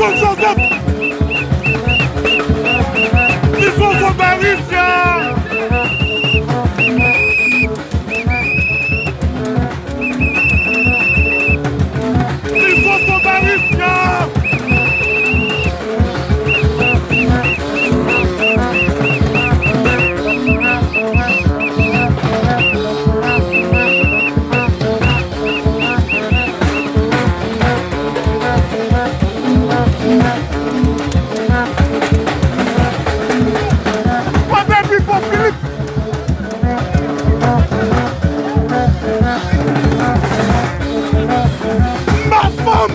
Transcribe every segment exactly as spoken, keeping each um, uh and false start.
Don Joseph! Ti Zozo Barisya! Ti Zozo Barisya! Kote Pipo Filip? Ma fanm!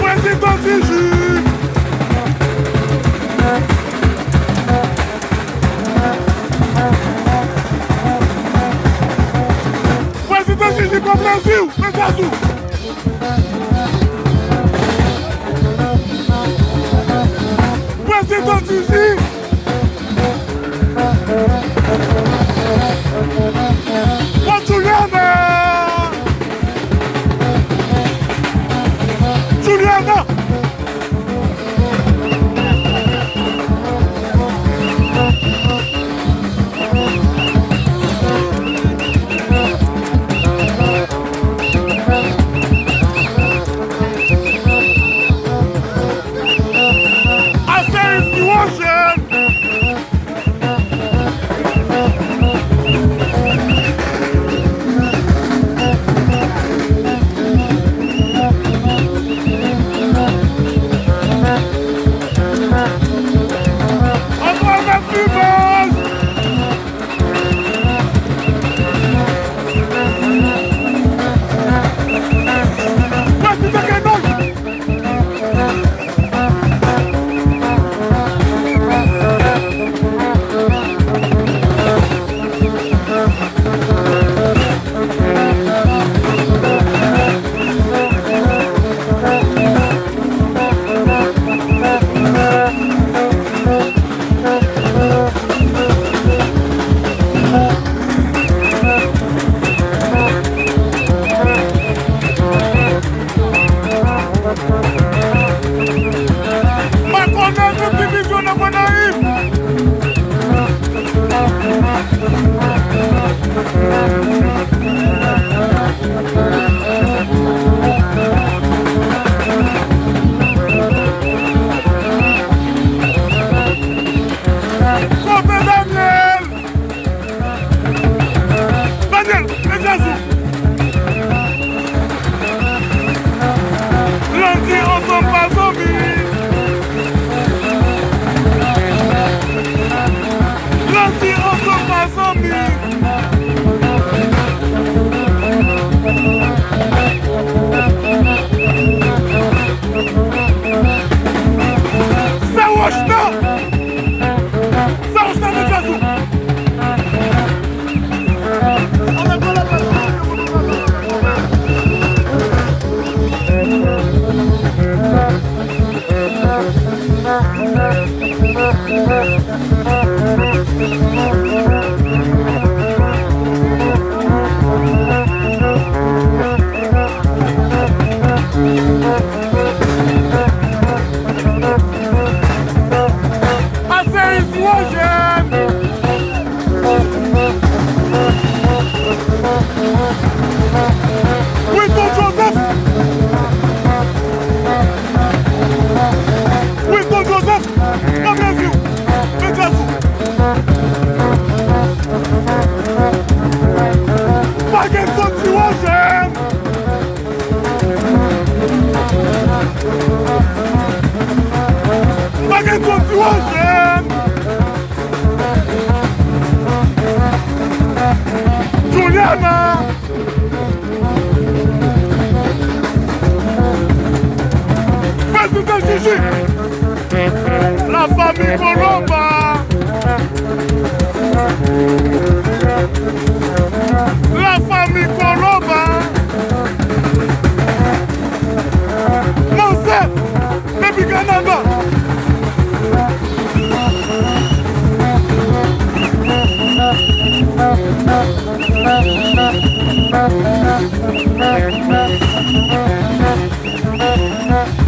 Prezidan Jiji! Prezidan Jiji pran plezi w, men djaz ou. Prezidan Jiji. Pran Juliana. Juliana. Aseris Diwojèn. Ankò avèk Vivaz. Prezidan Kenòl. Makonè, tout divizyon nan Gonayiv. Kote Daniel? Daniel, men djaz ou. Landy ansanm pa zanmi. Landy ansanm pa zanmi. Sa wòch nan! Sa wòch nan, men djaz ou. Aseris Wojèn! Wilton Joseph! Wilton Joseph! Nan mezi w! Nan djaz ou! Pa gen sòti Wojèn! Pa gen sòti Wojèn! Juliana! Prezidan Jiji! La famille Koloba! La famille Koloba! Manzè! Depi Kanada!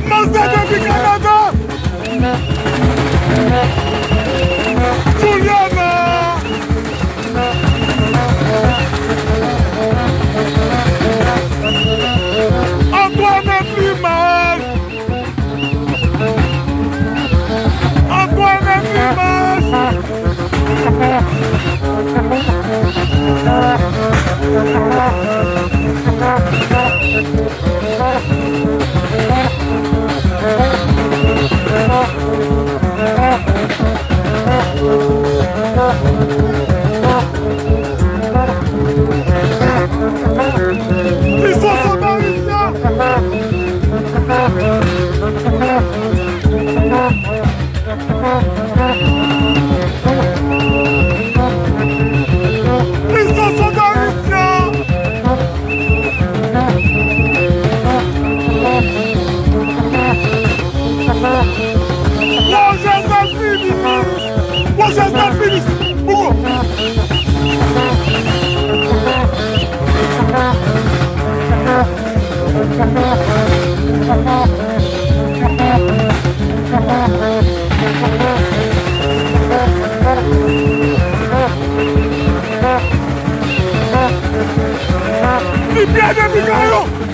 Manzè depi Kanada! Juliana! Antoinette Limage! Antoinette Limage! Li sou sou Parisien! Li sou sou Parisien! Roger Delphinis! Roger Delphinis! Bougo! Ti pyè depi Kayo!